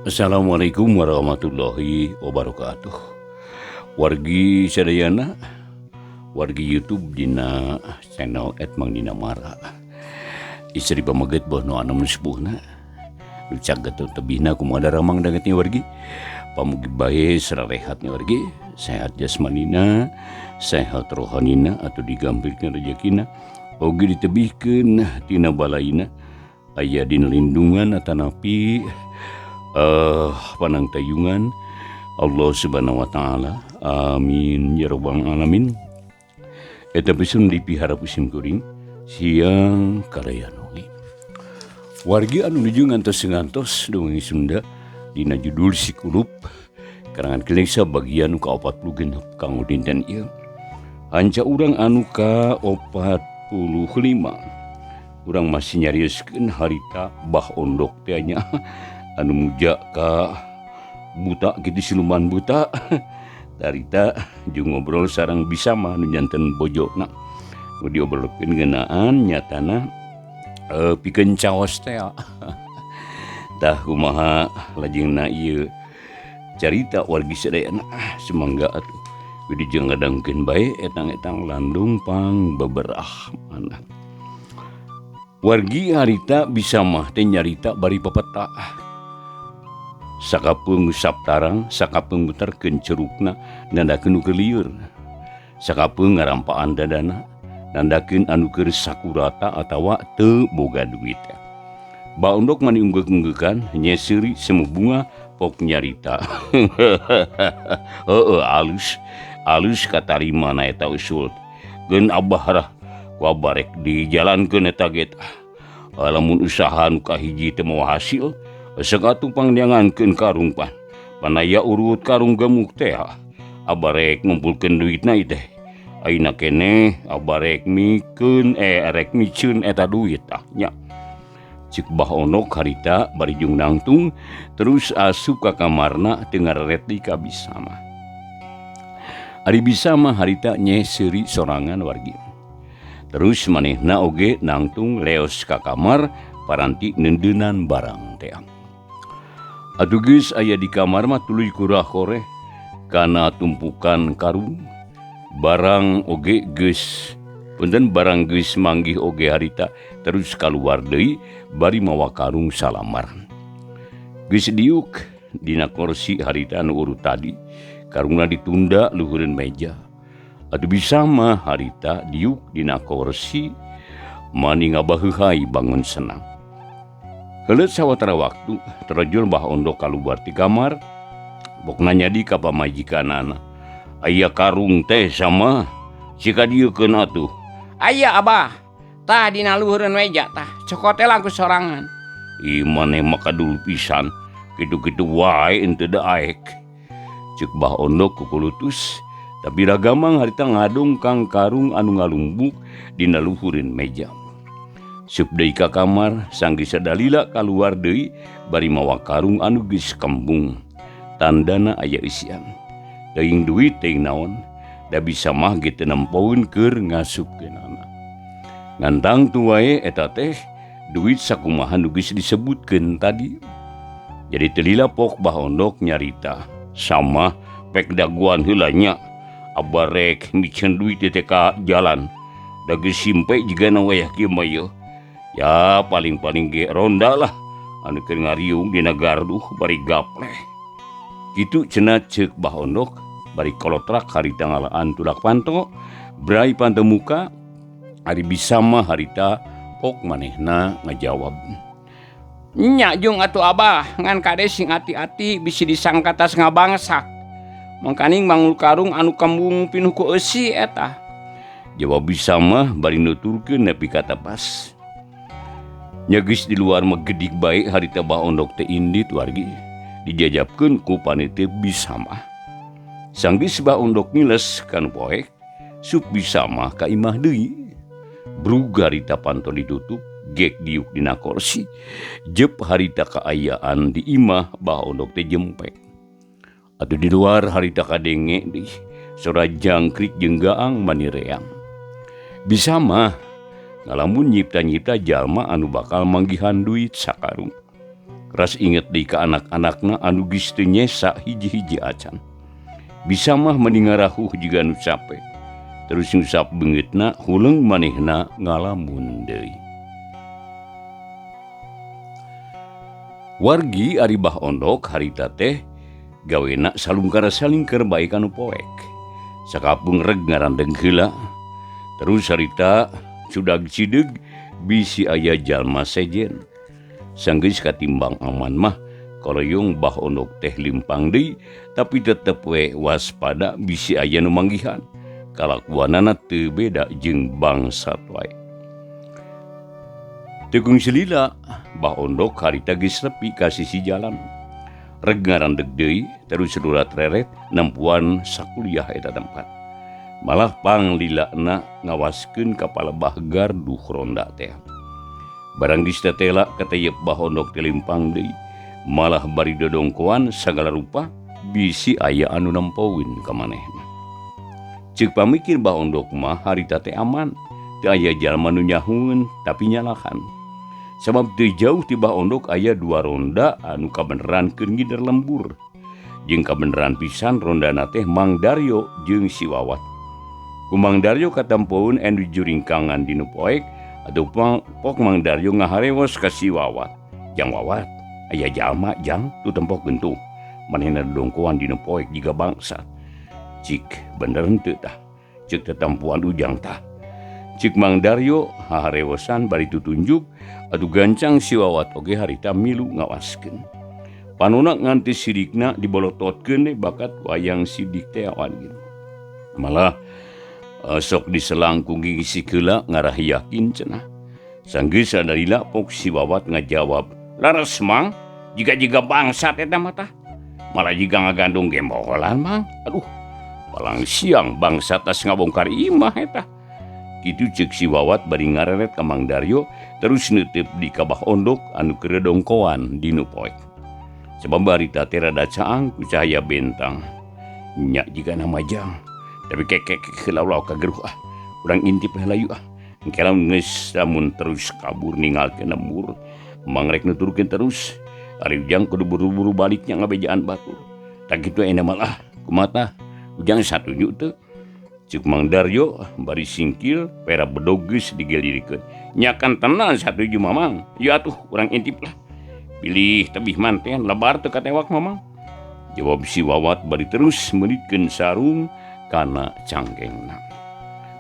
Assalamualaikum warahmatullahi wabarakatuh. Wargi sadayana, wargi YouTube dina channel @mangdinamara. Istri pameget boh nu anu sepuhna. Nu caget tebihna kumaha daramang danget wargi. Pamugi bae sararehat wargi, sehat jasmanina, sehat rohanina atau digampilkeun rejekina, oge ditebihkeun tina balaina, aya dina lindungan atanapi panang tayungan Allah Subhanahu wa taala. Amin ya rabbal alamin. Eta pisun dipiharap sim kuring siang kalayan oge. Wargi anu nuju ngantos-ngantos dongeng Sunda dina judul Si Kulup karangan Ki Lengsa bagian ka-46 kanggo dinten ieu. Hanca urang anu ka-45. Urang masih nyarioskeun harita Bah Ondok teh nya anu muja ka buta gitu siluman buta. Harita jeung ngobrol sareng Bisama nu janten bojona. Nu diobrolkeun ngeunaan nyatana pikeun caos teh. Tah kumaha lajengna ieu carita wargi sadayana, sumangga atuh wilujeng ngadangkeun bae etang-etang landung pang beberah mana. Wargi harita Bisama teh nyarita bari pepeta. Sakapeung saptarang, sakapeung muterkeun cerukna nandakeun nu keur lieur. Sakapeung ngarampaan dadana nandakeun anu keur sakurata atawa teu boga duit. Bah Ondok mani unggeuk-unggeukan nyeseuri semu bunga pok nyarita. Heueuh alus, alus katarima na eta usul. Geun abah rah ku abah rek dijalankeun eta ge tah. Lamun usaha nu kahiji teu mawa hasil, sok atuh pangneangankeun karung pan. Panaya urut karung gemuk teh. Abah rek ngumpulkeun duitna ieu teh. Ayeuna keneh abah rek mikeun rek miceun eta duit tah nya. Cek Bah Ondok harita bari jeung nangtung terus asup ka kamarna teu ngareret deui ka Bisama. Ari Bisama harita nyeseuri sorangan wargi. Terus manehna oge nangtung leos ka kamar paranti neundeunan barang teh. Atuh geus aya di kamar mah tuluy kurah-koreh kana tumpukan karung. Barang oge geus punten barang geus manggih oge harita terus kaluar deui bari mawa karung salamar. Geus diuk dina kursi harita anu urut tadi, karungna ditunda luhureun meja. Atuh Bisama harita diuk dina kursi mani ngabaheuhai bangun senang. Heuleut sawatara waktu terjun Bah Ondok kaluar ti kamar, bok nanya di ka pamajikanana. Aya karung teh sama sika dieukeun atuh. Aya abah, tah dina luhureun meja tah, cokot teh laku sorangan. Ih maneh mah kadul pisan, kitu-kitu wae henteu daek. Ceuk Bah Ondok kukulutus, tapi ragamang harita ngadongkang karung anu ngalumbuk dina luhureun meja. Sup deui ka kamar, sanggeus sadalila kaluar deui bari mawa karung anu geus kembung. Tandana aya eusian. Teuing duit teuing naon, da bisa mah ge teu nempoeun keur ngasupkeunana. Ngan tangtu wae eta teh duit sakumaha nu geus disebutkeun tadi. Jadi teu lila pok Bah Ondok nyarita, sama pek daguan heula nya. Abah rek miceun duit teh ka jalan. Da geus simpe jigana wayah kieu mah yeuh. Ya paling-paling ge ronda lah anu keur ngariung dina garduh bari gapleh. Kitu cenah ceuk Bah Ondok bari kolotrak harita ngalaan tulak panto, brai panto muka, ari Bisama harita pok manehna ngajawab. Nya jung atuh abah ngan kade sing ati-ati bisi disangka tas ngabangsak. Mangkaning mangul karung anu kembung pinuh ku eusi eta. Jawab Bisama bari nuturkeun nepi ka tapas. Nya geus di luar mah gedik bae harita Bah Ondok teh indit wargi dijajabkeun ku panitia Bisama. Sanggeus Bah Ondok ngiles kanu poek, sup Bisama ka imah deui. Brug harita panto ditutup, gek diuk dina kursi. Jep harita kaayaan di imah Bah Ondok teh jempek. Atuh di luar harita kadenge deui, sora jangkrik jeung gaang manireang. Bisama ngalamun nyipta-nyipta jalma anu bakal manggihan duit sakarung. Ras inget deui ka anak-anakna anu geus teu nyesa hiji-hiji acan. Bisa mah meni ngarahuh jiga nu cape. Terus ngusap beungeutna huleung manehna ngalamun deui. Wargi ari Bah Ondok harita teh gawena salungkara salingker bae ka nu poek. Sakapung reg ngarandeng heula. Terus harita sudag cideug bisi aya jalma sejen. Sanggeus katimbang aman mah koloyong Bah Ondok teh limpang deui tapi tetep we waspada bisi aya nu manggihan. Kalakuanana teu beda jeung bangsat wae. Teu kungsi lila Bah Ondok harita geus nepi ka sisi jalan. Reg ngarandeg deui terus lurat reret nempuan sakuliah eta tempat. Malah panglilana ngawaskeun ka palebah gardu ronda teh. Barang geus tetela kateyep Bah Ondok teh limpang deui. Malah bari dodongkoan sagala rupa bisi aya anu nempoeun ka manehna. Ceuk pamikir Bah Ondok mah harita teh aman, teu aya jalma nu nyahueun tapi nyalahan. Sabab teu jauh ti Bah Ondok aya dua ronda anu kabeneran keur ngider lembur. Jeung kabeneran pisan rondana teh Mang Daryo jeung si Wawat. Ku Mang Daryo katempoeun anu juringkangan dinu poek atuh pok Mang Daryo ngaharewos ka si Wawat. Jang Wawat, aya jalma jang tu tempokeun tuh. Manehna dongkoan dinu poek jiga bangsa. Cik bener henteu tah. Ceuk tetempuan Ujang tah. Cik Mang Daryo haharewosan bari tutunjuk atuh gancang si Wawat oge harita milu ngawaskeun. Panona nganti sidikna dibolototkeun deui bakat wayang sidik teh awan gitu. Malah sok diselang ku gigi sikeula ngarah yakin cenah. Sanggeus sadalila pok si Wawat ngajawab, "Leres Mang, jiga-jiga bangsat eta mah tah. Malah jiga ngagandung gembolan Mang. Aduh, palang siang bangsat tas ngabongkar imah eta." Kitu ceuk si Wawat bari ngareret ka Mang Daryo terus neuteup di ka Bah Ondok anu keur dongkoan dinu poek. Sebab barita teh rada caang ku cahaya bentang. Nya jiga nama jang. Tapi kekek heula ulah kageruh ah. Urang intip heula yuk ah. Engke lamun geus lamun terus kabur ninggalkeun lembur, Mang rek nuturkeun terus. Ari Ujang kudu buru-buru baliknya ngabejaan batur. Tak kitu aya mah ah, kumaha tah? Ujang satuju teu? Ceuk Mang Daryo bari singkil pera bedog geus digelirikeun. Nya kan tenan satuju Mamang. Yeuh atuh urang intip lah. Pilih tebih manten lebar teu katewak Mamang. Jawab si Wawat bari terus meulikeun sarung kana cangkengna.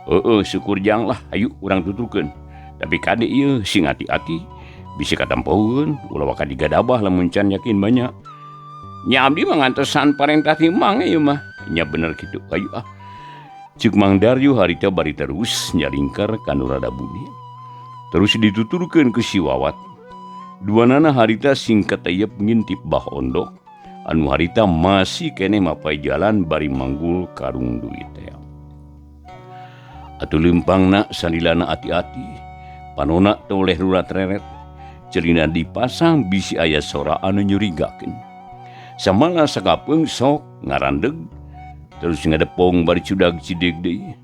Heueuh syukur jang lah hayu urang tuturkeun. Tapi kade ieu sing ati-ati bisi katempoeun ulah waka digadabah lamun can yakin banyak. Nya abdi mah ngantosan parentah ti Mang ieu mah. Nya bener kitu hayu ah. Ceuk Mang Daryo harita bari terus nyalingkar ka nu rada bumi. Terus dituturkeun ku si Wawat. Duanana harita sing kateyep ngintip Bah Ondok anu harita masih keneh mapai jalan bari manggul karung duit teh. Atuh leumpangna salilana ati-ati, panona teu oleh rurat reret, celina dipasang bisi aya sora anu nyurigakeun. Samangga sakapeung sok ngarandeg terus ngadepong bari cudag cideg deui.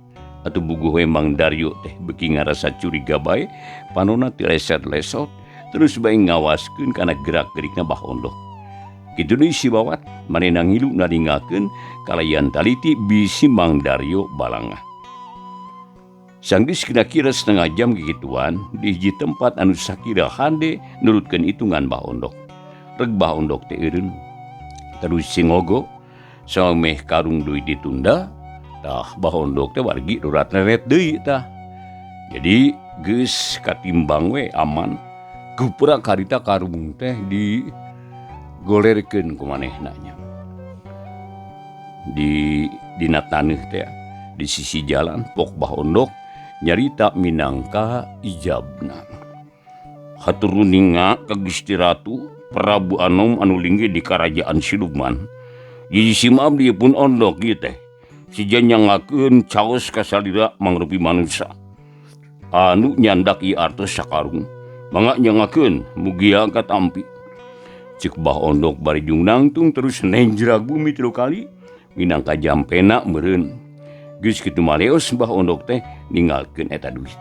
Atuh buguh we Mang Daryo teh beuki ngarasa curiga bae, panona teu leset-lesot terus bae ngawaskeun kana gerak-gerikna Bah Ondok. Kitu deui si Wawat manehna ngilu naringakeun kalayan taliti bisi Mang Daryo balangah. Sanggeus kira-kira setengah jam kikituan di hiji tempat anu sakira hade nurutkeun hitungan Bah Ondok. Reg Bah Ondok teh eureun. Terus singogo sameh karung duit ditunda tah Bah Ondok teh wargi rurat reret deui tah. Jadi geus katimbang we aman. Guprak harita karung teh digolerkeun ku manehna nya. Di dina taneuh teh di sisi jalan pok Bah Ondok nyarita minangka ijabna. Hatur runinga ka Gusti Ratu Prabu Anom anu linggih di karajaan Siluman. Jadi si abdi pun ondok ieu teh. Si nyangakeun caos ka salira mangrupi manusa. Anu nyandak ieu artos sakarung. Mangga nyangakeun mugia katampi. Ceuk Bah Ondok bari jung nangtung terus nenjrag bumi 3 kali minangka jampena meureun. Geus kitu maleos Bah Ondok teh ninggalkeun eta duit.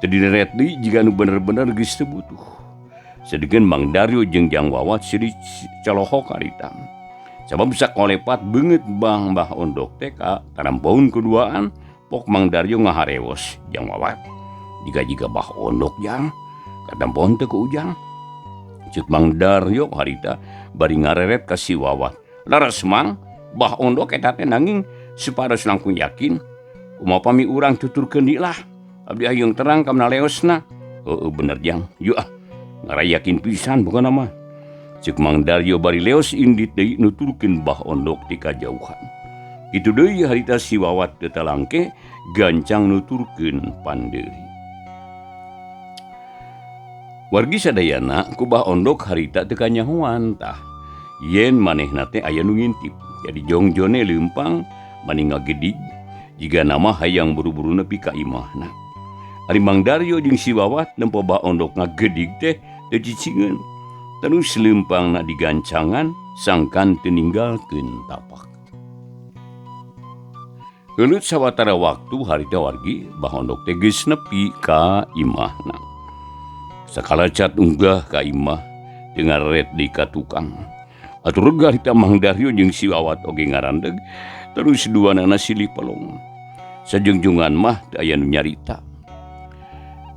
Teu direret deui jiga nu bener-bener geus teu butuh. Sedengkeun Mang Daryo jeung Jang Wawat silih colohok harita. Sabab sakolepat beungeut Bang Bah Ondok teh ka tarampoun keduaan pok Mang Daryo ngaharewos Jang Wawat. Jiga-jiga Bah Ondok jang katampoon teu ku Ujang. Ceuk Mang Daryo harita bari ngareret ka si Wawat. Leres Mang, Bah Ondok eta teh nanging supados langkung yakin kumaha pami urang tuturkeun deui lah. Abdi hayang terang ka leosna. Heueuh bener Jang. Yuk ah. Ngarayakin pisan bukan mah. Ceuk Mang Daryo bari leos indit deui nuturkeun Bah Ondok ti kajauhan. Kitu deui harita si Wawat teu talangke gancang nuturkeun pandeuri. Wargi sadayana ku Bah Ondok harita teu kanyahoan tah. Yen manehna teh aya nu ngintip. Jadi jongjone leumpang mani ngagedig jiga nama hayang buru-buru nepi ka imahna. Ari Mang Daryo jeung si Wawat nempo Bah Ondok ngagedig teh teu cicingeun. Terus leumpangna digancangan sangkan teu ninggalkeun tapak. Heuleut sawatara waktu harita wargi Bah Ondok teh geus nepi ka imahna. Sakala cat unggah ka imah teu ngareret di ka tukang. Atuh regah harita Mang Daryo jeung si Wawat oge ngarandeg terus duanana silih pelong. Sajungjungan mah teu aya nu nyarita.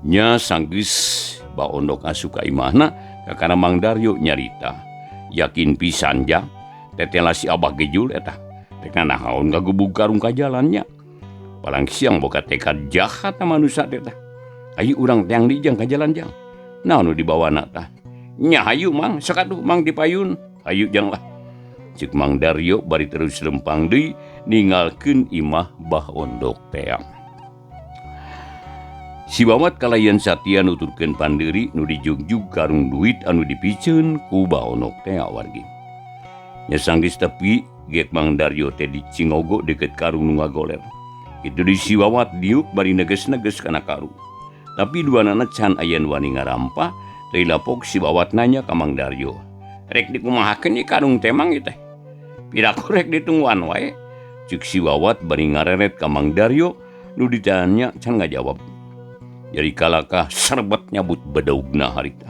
Nya sanggeus Bah Ondok asup ka imahna kakana Mang Daryo nyarita. Yakin pisan jang tetela si Abah Gejul eta. Rek nanaon ngagebug karung ka jalannya. Palang siang boga tekad jahat manusia teh tah. Ayu urang teang di jang ka jalan jang. Naon nu dibawana tah? Nya hayu Mang, sok atuh Mang dipayun. Hayu jang lah. Ceuk Mang Daryo bari terus lempang deui ninggalkeun imah Bah Ondok teang. Si Wawat kalayan satia nuturkeun pandeuri nu dijugjug karung duit anu dipiceun ku Bah Ondok tea wargi. Nya sanggeus tepi geuk Mang Daryo teh dicingogo deukeut karung nu ngagoler. Kitu di si Wawat diuk bari neges-neges kana karung. Tapi duanana can aya nu wani ngarampa, teu lapok si Wawat nanya ka Mang Daryo. Rek dikumahakeun ieu karung teh Mang ieu teh? Piraku rek ditungguan wae. Ceuk si Wawat bari ngareret ka Mang Daryo nu ditanya can ngajawab. Jadi kalakah serbet nyabut bedogna harita.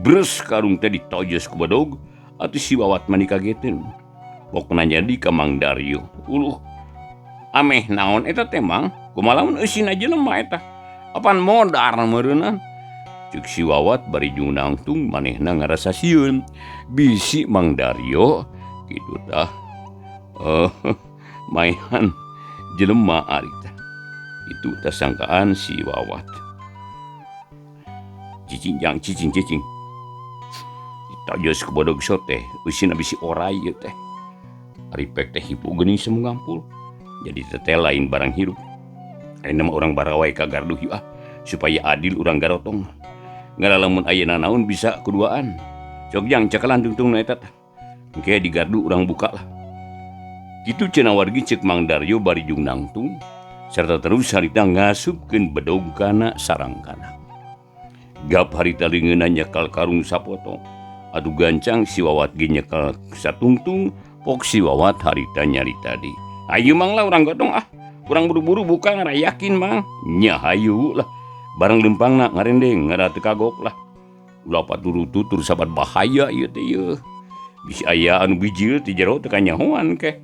Bres karung teh ditojes ku bedog atuh si Wawat mani kageteun. Pokna jadi ka Mang Daryo. Uluh ameh naon eta teh Mang? Kumaha lamun eusina jelema eta? Apan modar meureunna? Ceuk si Wawat bari jung nangtung manehna ngarasa sieun. Bisi Mang Daryo kitu tah. Maehan jelema harita. Itu tah sangkaan si Wawat. Cicing jang cicing cicing. Ditojos ku bodog sote, eusina bisi orai ieu teh. Ari pek teh hipu geuning semu ngampul. Jadi teteh lain barang hirup. Ayeuna mah urang barawai ka gardu yeuh ah, supaya adil urang garotong. Ngaralamun ayeuna naon bisa kuduaan. Sok jang cakalan tungtungna eta tah. Engke di gardu urang buka lah. Kitu cenah wargi ceuk Mang Daryo bari jung nangtung serta terus harita ngasupkeun bedog kana sarangkana. Gap harita leungeunna nyekal karung sapotong. Adu gancang si Wawat ge nyekal satungtung, pok si Wawat harita nyarita deui. Hayu Mang lah urang gotong ah. Urang buru-buru buka ngarayakin Mang. Nya hayu lah. Barang lempangna ngarendeng ngara teu kagok lah. Ulah paturu-tutur sabat bahaya ieu teh ieu. Bisi aya anu bijil ti jero teu kanyahoan keh.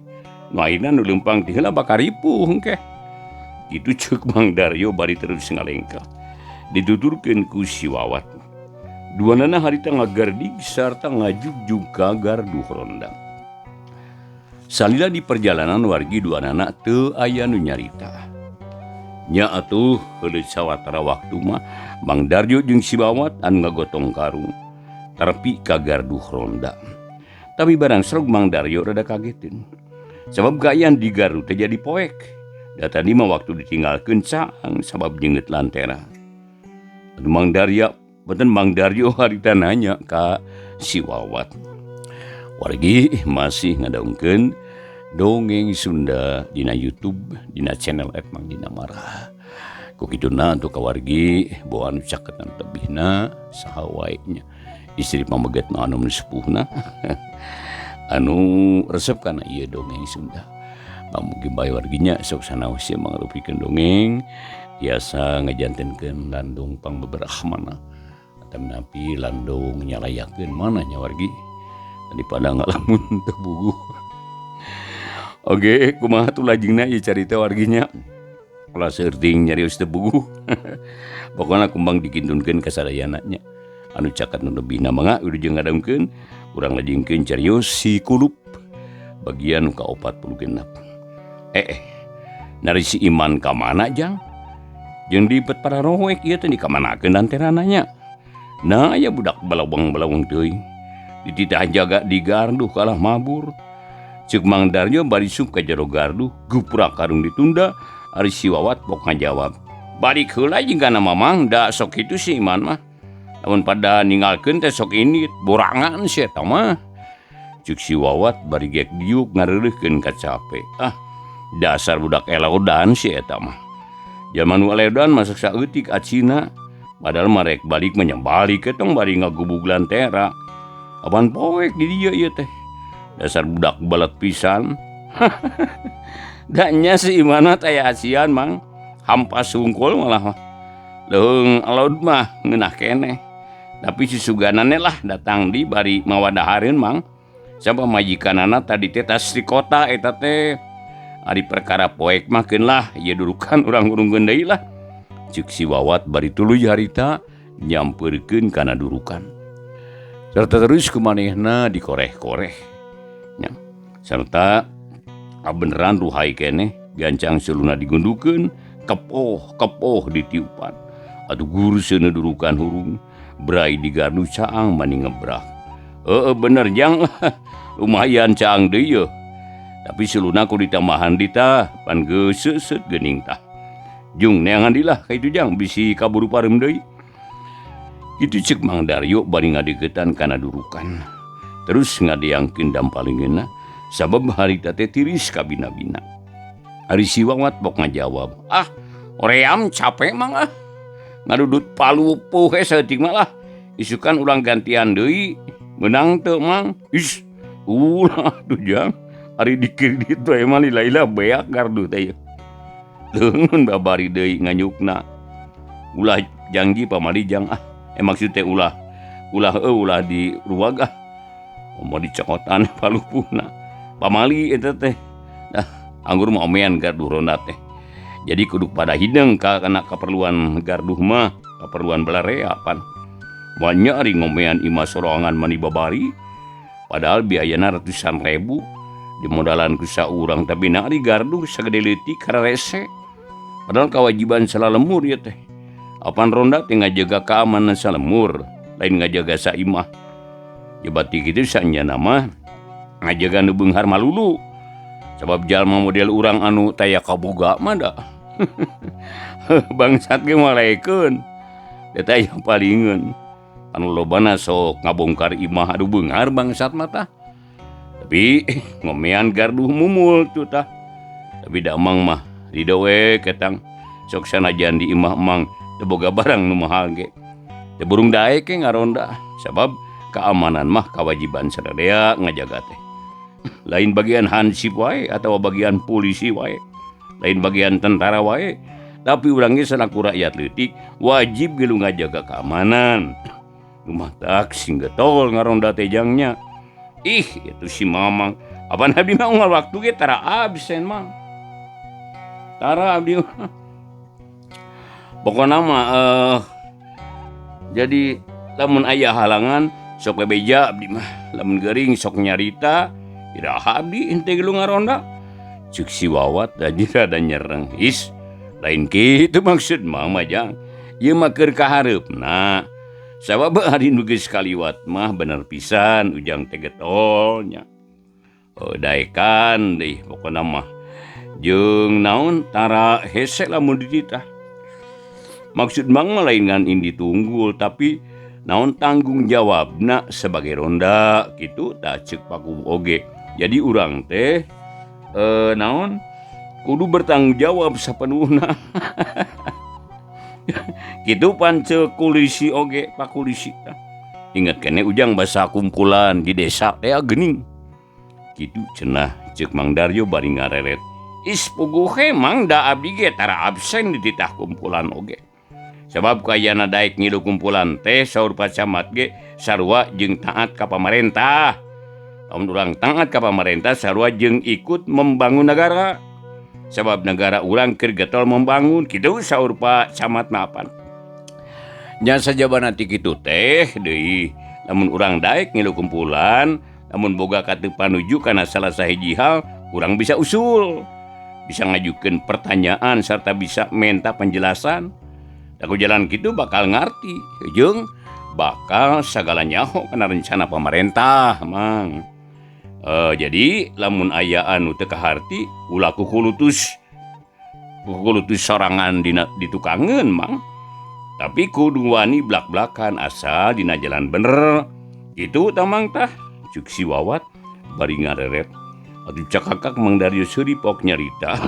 Nu ayeuna nu lempang ti heula bakal ripuh keh. Kitu ceuk Mang Daryo bari terus ngalengkah. Dituturkeun ku si Wawat. Duanana harita ngagerdig sarta ngajugjug ka gardu ronda. Salila di perjalanan wargi duanana teu aya nu nyarita. Nya atuh heuleut sawatara waktu mah Mang Daryo jeung si Wawat anu ngagotong karung tepi ka gardu ronda. Tapi barang serug Mang Daryo rada kageteun. Sabab kaayaan di gardu teh jadi poek. Da tadi mah waktu ditinggalkeun caang sabab nyeungeut lantera. Atuh Mang Daryo, benten Mang Daryo harita nanya ka si Wawat. Wargi masih ngadaungkeun dongeng Sunda dina YouTube dina channel @mangdinamara. Ku kituna untuk kawargi bawa anu caketan tebihna saha wae nya. Istri pameget nu anu sepuhna anu resep kana ieu dongeng Sunda. Pamugi bae warginya sok sanaos ieu mangrupikeun dongeng tiasa ngajantenkeun landung pangbeberahmana. Atanapi landung nyalayakeun mana nya wargi daripada ngalamun teu buguh. Oke, kumaha tuh lajengna ieu carita warginya. Ulah seueuting nyarios teu buguh. Pokona kumbang dikintunkeun ka sadayana nya. Anu caket nu lebihna mangga wilujeng ngadengkeun urang lajengkeun carios si kulup bagian nu ka-46. Nari si Iman ka mana jang? Jeung dipet para roek ieu teh dikamanakeun lanterana nya. Nah aya budak balawang-balawang teuing. Dititah jaga di garduh kalah mabur. Ceuk Mang Daryo bari sup ka jero garduh, guprak karung ditunda, ari si Wawat pok ngajawab. Balik heula jeung kana Mamang, da sok kitu si Iman mah. Lamun pada ninggalkeun teh sok indit, borangan si eta mah. Ceuk si Wawat bari gek diuk ngareureuhkeun ka cape. Ah, dasar budak elodan si eta mah. Jaman nu eledan mah sok saeutik acina, padahal mah rek balik mah nya balik tong bari ngagubug lantera. Apan poek di dieu ieu teh. Dasar budak balet pisan. Da nya si Imana teh aya acian Mang. Hampas hungkul malah mah. Leuheung elod mah ngeunah keneh. Tapi susuganane lah datang di bari mawa dahareun Mang. Sabab majikanana tadi teh tas di kota eta teh. Ari perkara poek mah keun lah ieu durukan urang urungkeun deui lah. Ceuk si Wawat bari tuluy harita nyampeurkeun kana durukan. Serta terus kumanehna dikoreh-koreh. Nya. Serta kabeneran ruhai keneh gancang seluna digundukeun kepoh-kepoh ditiupan. Atuh guru seuneu durukan hurung brai di gardu caang mani ngebrak. Heueuh bener jang lumayan caang deui yeuh. Tapi seluna ku ditambahan di tah pan geus seuseut geuning tah. Jung neangan di lah ka itu jang bisi kaburu pareum deui. Kitu ceuk Mang Daryo bari ngadeukeutan kana durukan. Terus ngadeangkeun dampalingeunna sabab harita teh tiris kabina-bina. Ari si Wawat pok ngajawab, ah oream capek mang ah. Ngadudut palupuh he saeutik mah lah. Isukan urang gantian deui, meunang teu mang? Is, ulah atuh jang. Ari dikredit we mah lila-lila beak gardu teh ieu. Leungeun babari deui nganyukna. Ulah janji pamali jang ah. Maksud teh ulah ulah heueuh ulah di ruag ah. Moal dicokotan palupuhna. Pamali eta teh. Dah anggur mah omean garduh ronda teh. Jadi kudu pada hideng ka kana kaperluan garduh mah, kaperluan balarea pan. Moal nya ari ngomean imah sorangan mani babari. Padahal biayana ratusan ribu dimodalan ku saurang tapi na ari garduh sagede leutik kararese. Padahal kewajiban salalembur ieu teh. Apan ronda teh ngajaga keamanan salemur, lain ngajaga saimah. Jebati kitu sanyana mah ngajaga nu beunghar malulu. Sabab jalma model urang anu taya kaboga mah da. Bangsat ge malekeun. Da taya palingeun. Anu lobana sok ngabongkar imah anu beunghar bangsat mah tah. Tapi ngomean garduh mumul tuh tah. Tapi da emang mah rido we ketang. Sok sanajan di imah emang teu boga barang nu mahal ge. Teu burung daek ge ngaronda. Sabab keamanan mah kewajiban sadaya ngajaga teh. Lain bagian hansip wae atawa bagian polisi wae, lain bagian tentara wae, tapi urang ge salaku rakyat leutik wajib ge lu ngajaga keamanan. Rumah tak sing getol ngaronda teh jangnya. Ih, itu si Mamang. Apa nabi mah unggal waktu ge tara absen mang. Tara abdi mah. Pokona mah jadi lamun aya halangan sok bebeja abdi mah. Lamun geuring sok nyarita iraha abdi henteu geuleuh ngaronda. Ceuk si Wawat da rada nyereng. Is, lain kitu maksud mama jang. Ieu mah keur kahareupna. Sabab hari nu geus kaliwat mah bener pisan ujang teh getol nya. Daekan deui pokona mah. Jeung naon tara hese lamun dititah. Maksud mang mah lain ngan indi tunggul tapi naon tanggung jawabna sebagai ronda kitu tah ceuk pakubu oge. Jadi urang teh naon kudu bertanggung jawab sapenuhna. Kitu pan ceuk kulisi oge pakulisi tah. Ingat kene ujang basa kumpulan di desa teh geuning. Kitu cenah ceuk Mang Daryo bari ngareret. Is puguh he mang da abdi ge tara absen di titah kumpulan oge. Sabab kayana daek ngilu kumpulan teh saur Pak Camat ge sarua jeung taat ka pamarentah. Lamun urang taat ka pamarentah sarua jeung ikut membangun negara. Sabab negara urang keur getol membangun kitu saur Pak Camat mah apan. Nya sajabana ti kitu teh deui lamun urang daek ngilu kumpulan, lamun boga kateu panuju kana salah sahiji hal, urang bisa usul, bisa ngajukeun pertanyaan serta bisa minta penjelasan. Da ku jalan kitu bakal ngarti jeung bakal sagala nyaho kana rencana pamarentah mang. Jadi lamun aya anu teu kaharti ulah kukulutus sorangan dina ditukangeun mang. Tapi kudu wani blak-blakan asal dina jalan bener. Kitu tah mang tah cuk si Wawat bari ngareret. Atuh cakakak Mang Daryo seuri pok nyarita.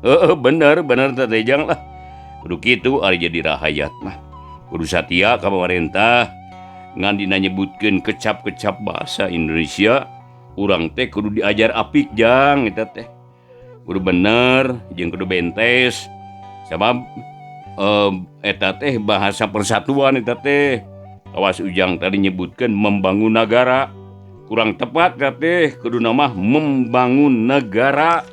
Heeh bener bener teh Jang lah. Kudu kitu ari jadi rahayat mah. Kudu satia ka pamarentah ngan dina nyebutkeun kecap-kecap bahasa Indonesia urang teh kudu diajar apik Jang eta teh. Kudu bener jeung kudu bentes. Sabab eta teh bahasa persatuan eta teh. Awas Ujang tadi nyebutkeun membangun negara. Kurang tepat eta teh kudu mah membangun negara.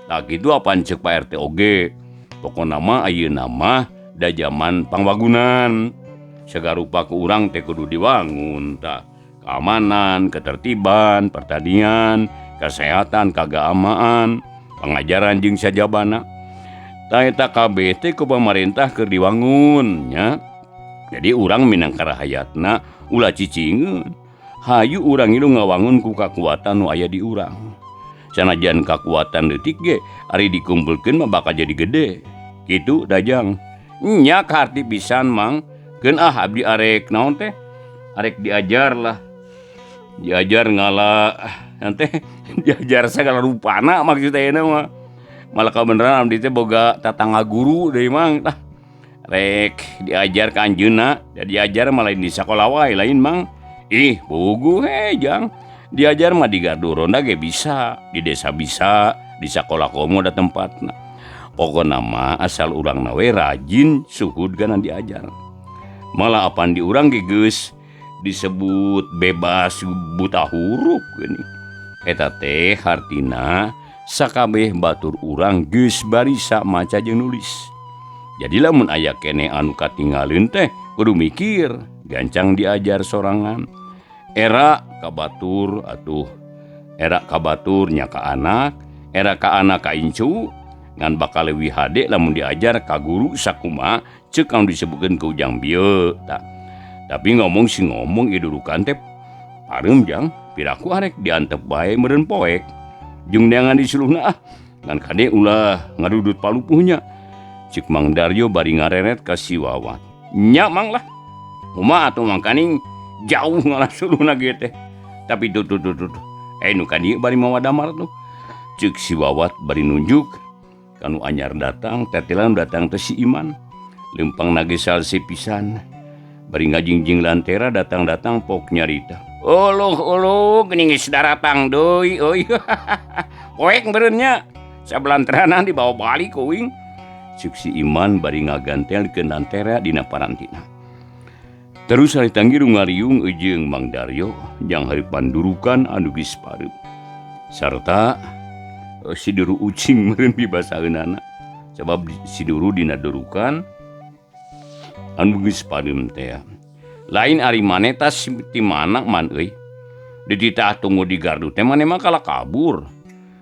Tah kitu apan ceuk Pak RT oge. Pokona mah ayeuna mah da jaman pangwagunan. Sagarupa ku urang teh kudu diwangun tah. Keamanan, ketertiban, pertanian, kesehatan, keagamaan, pengajaran jeung sajabana. Tah eta kabeh teh ku pamarentah keur diwangun nya. Jadi urang minangka rahayatna ulah cicingeun. Hayu urang ngilu ngawangun ku kakuatan nu aya di urang. Sanajan kakuatan leutik ge ari dikumpulkeun mah bakal jadi gede. Kitu Dajang. Nya kaharti pisan Mang. Keun ah abdi arek naon teh? Arek diajar lah. Diajar ngala teh diajar sagala rupana maksud ayeuna mah. Malah kabeneran abdi teh boga tatangga guru deui Mang tah. Rek diajar ka anjeunna, da diajar mah lain di sakola wae lain Mang. Ih, puguh he Jang. Diajar mah di gardu ronda ge bisa, di desa bisa, di sakola komo da tempatna. Pokona mah asal urangna we rajin suhud kana diajar. Malah apan di urang ge geus disebut bebas buta huruf geuning. Eta teh hartina sakabeh batur urang geus barisa maca jeung nulis. Jadi lamun aya keneh anu katinggaleun teh kudu mikir, gancang diajar sorangan. Era kabatur atuh, era kabatur nya ka anak, era ka anak ka incu, ngan bakal leuwih hade lamun diajar ka guru sakumaha ceuk anu disebutkeun ku Ujang bieu tah. Tapi ngomong si ngomong ieu durukan teh pareum Jang, piraku arek diantep bae meureun poek. Jeung neangan disuluhna ah, ngan kade ulah ngadudut palupuhnya. Cik Mang Daryo bari ngareret ka si Wawat. Nya Mang lah. Kumaha atuh mangkaning jauh ngalah suluhna ge teh. Tapi tuh tuh tuh tuh. Nu ka dieu bari mawa damar tuh. Ceuk si Wawat bari nunjuk kanu anyar datang, tetilan datang teh si Iman. Lempang nage salse pisan. Bari ngajingjing lantera datang-datang pok nyarita. Uluh uluh geuning geus daratang deui euy. Poek meureun nya. Sabelanterana dibawa balik ku uing. Ceuk si Iman bari ngagantelkeun lantera dina parantina. Terus harita ngiru ngariung jeung Mang Daryo jang hareupan durukan anu geus pareup. Sarta si duru ucing meureun pibasaeunana. Sabab si duru dina durukan anu geus pareum teh. Lain ari maneh tas ti mana man euy. Dititah tunggu di gardu teh maneh mah kalah kabur.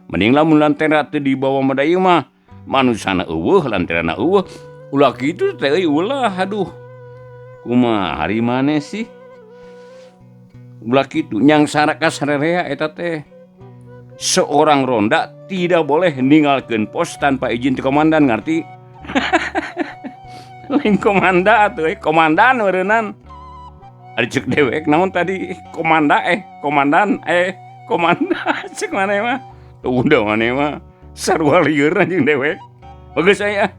Mending lamun lantera teu dibawa mah da ieu mah manusana eueuh lanterana eueuh. Ulah kitu teh euy ulah aduh. Kumaha ari maneh sih? Ulah kitu nyangsara ka sarerea eta teh. Seorang ronda tidak boleh ninggalkeun pos tanpa izin ti komandan ngarti? Lain komanda atuh komandan meureunnan. Ari ceuk dewek naon tadi komanda komandan komanda ceuk maneh mah. Udah maneh mah sarua lieur anjing dewek. Bagus aya.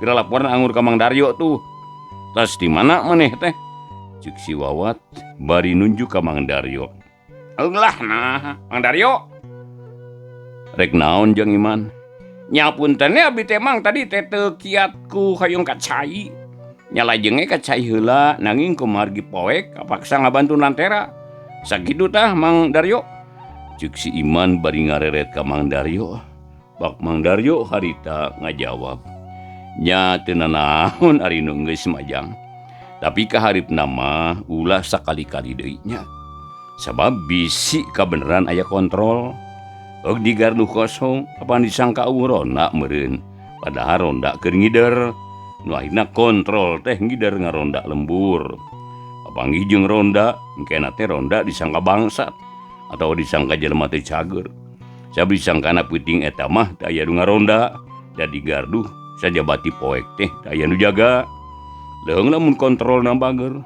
Geura laporan angur ka Mang Daryo tuh. Tas di mana maneh teh? Ceuk si Wawat bari nunjuk ka Mang Daryo. Eulah nah, Mang Daryo. Rek naon jeung Iman? Nya punten abdi teh Mang tadi teh teu kiat ku hoyong ka cai. Nya lajeng ge ka cai heula nanging kumargi poek kapaksa ngabantu lantera. Sakitu tah Mang Daryo. Ceuk si Iman bari ngareret ka Mang Daryo. Bak Mang Daryo harita ngajawab. Nya teu nanaon ari nu geus majang. Tapi kaharipna mah ulah sakali-kali deui nya. Sabab bisi kabeneran aya kontrol. Og di gardu kosong apan disangka eueuh ronda meureun. Padahal ronda keur ngider. Nu akhirna kontrol teh ngider ngaronda lembur. Papanggih jeung ronda, engkena teh ronda disangka bangsat atawa disangka jelema teu cager. Sabab disangkana peuting eta mah teu aya nu ngaronda, da di gardu sajabati poek teh teu aya nu jaga. Leuheung lamun kontrolna bager,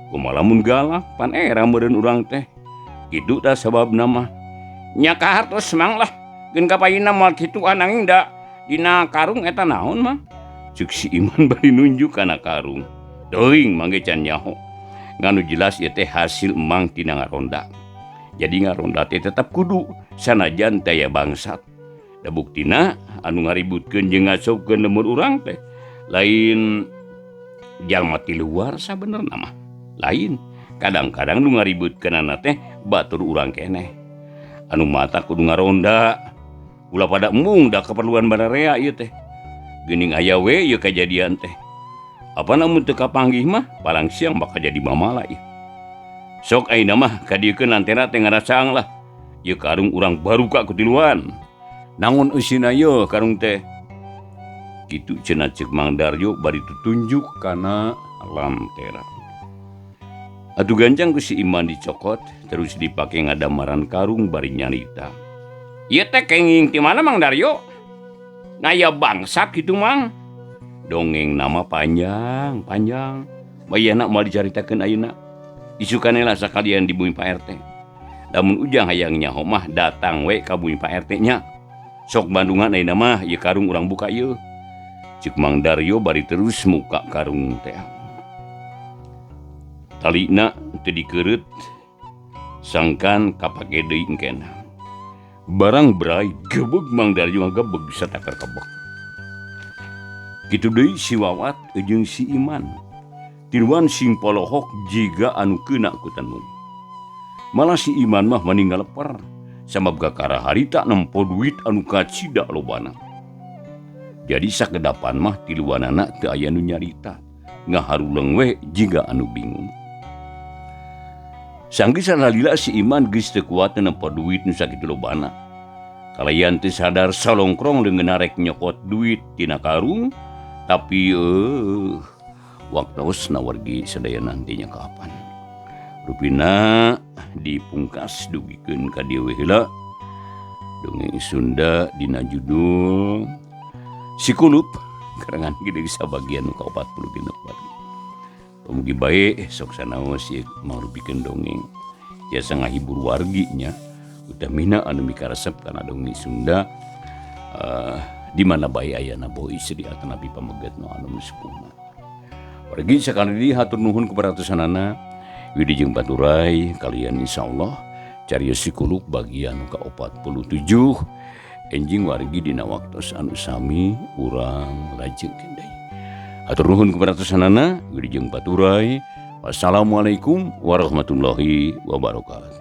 kumaha lamun galak pan era meureun urang teh. Kitu tah sababna mah. Nya kahartos Mang lah, geun kapayunna moal kituan nanging da dina karung eta naon Mang? Ceuk si Iman bari nunjuk kana karung. Teuing Mang ge can nyaho. Ngan nu jelas ieu teh hasil emang tina ngaronda. Jadi ngaronda teh tetep kudu sanajan teu aya bangsat. Da buktina anu ngaributkeun jeung ngasopkeun lembur urang teh lain jalma ti luar sabenerna mah. Lain, kadang-kadang nu ngaributkeunana teh batur urang keneh. Anu mata kudu ngaronda, ulah pada embung da keperluan bararea ieu teh. Geuning aya we ieu kajadian teh. Apa namun teu kapanggih mah palang siang bakal jadi mamala ieu. Sok ayeuna mah kadieukeun lantera teh ngarasang lah. Ieu karung urang baruka ku tiluan. Nangon eusina ieu karung teh. Kitu cenah ceuk Mang Daryo bari tutunjuk kana lantera. Atuh gancang ku si Iman dicokot terus dipake ngadamaran karung bari nyarita. Ieu teh kenging ti mana Mang Daryo? Ngaya bangsat kitu Mang. Dongeng nama panjang, panjang. Bayana moal dicaritakeun ayeuna. Isukane lah sakalian di bumi Pak RT. Lamun ujang hayang nyaho mah datang we ka bumi Pak RT nya. Sok Bandungan ayeuna mah ieu karung urang buka ieu. Ceuk Mang Daryo bari terus muka karung teh. Talina teu dikeureup sangkan kapake deui engkena. Barang brai gebeg Mang Daryo ngagebeg satakar kebek. Kitu deui si Wawat jeung si Iman. Tiluan sing polohok jiga anu keuna ku tenun. Malah si Iman mah maninggal leper sabab kakara harita nempo duit anu kacida lobana. Jadi sakedapan mah tiluanana teu aya nu nyarita, ngaharuleng we jiga anu bingung. Sanggeus salila si Iman geus teu kuat nempo duit nu sakitu lobana. Kalayan teu sadar salongkrong leungeun rek nyokot duit tina karung, tapi waktosna wargi sadaya nantinya kapan. Rupina dipungkas dugikeun ka dieu we heula. Dongeng Sunda dina judul Si Kulup karangan gede sabagian nu ka-46 wargi. Pamugi bae sok sanaos ieu mangrupikeun dongeng tiasa ngahibur wargi nya, utamina anu mikaresep kana dongeng Sunda di mana bae ayana boy istri atanapi pameget nu anu sepuhna. Wargi sakali deui hatur nuhun keperhatosanana. Widi jeung Baturai kalian insyaallah carios Si Kulup bagian nu ka-47 enjing wargi dina waktos anu sami urang lajengkeun deui. Hatur nuhun keperhatosanana. Widi jeung Baturai. Wassalamualaikum warahmatullahi wabarakatuh.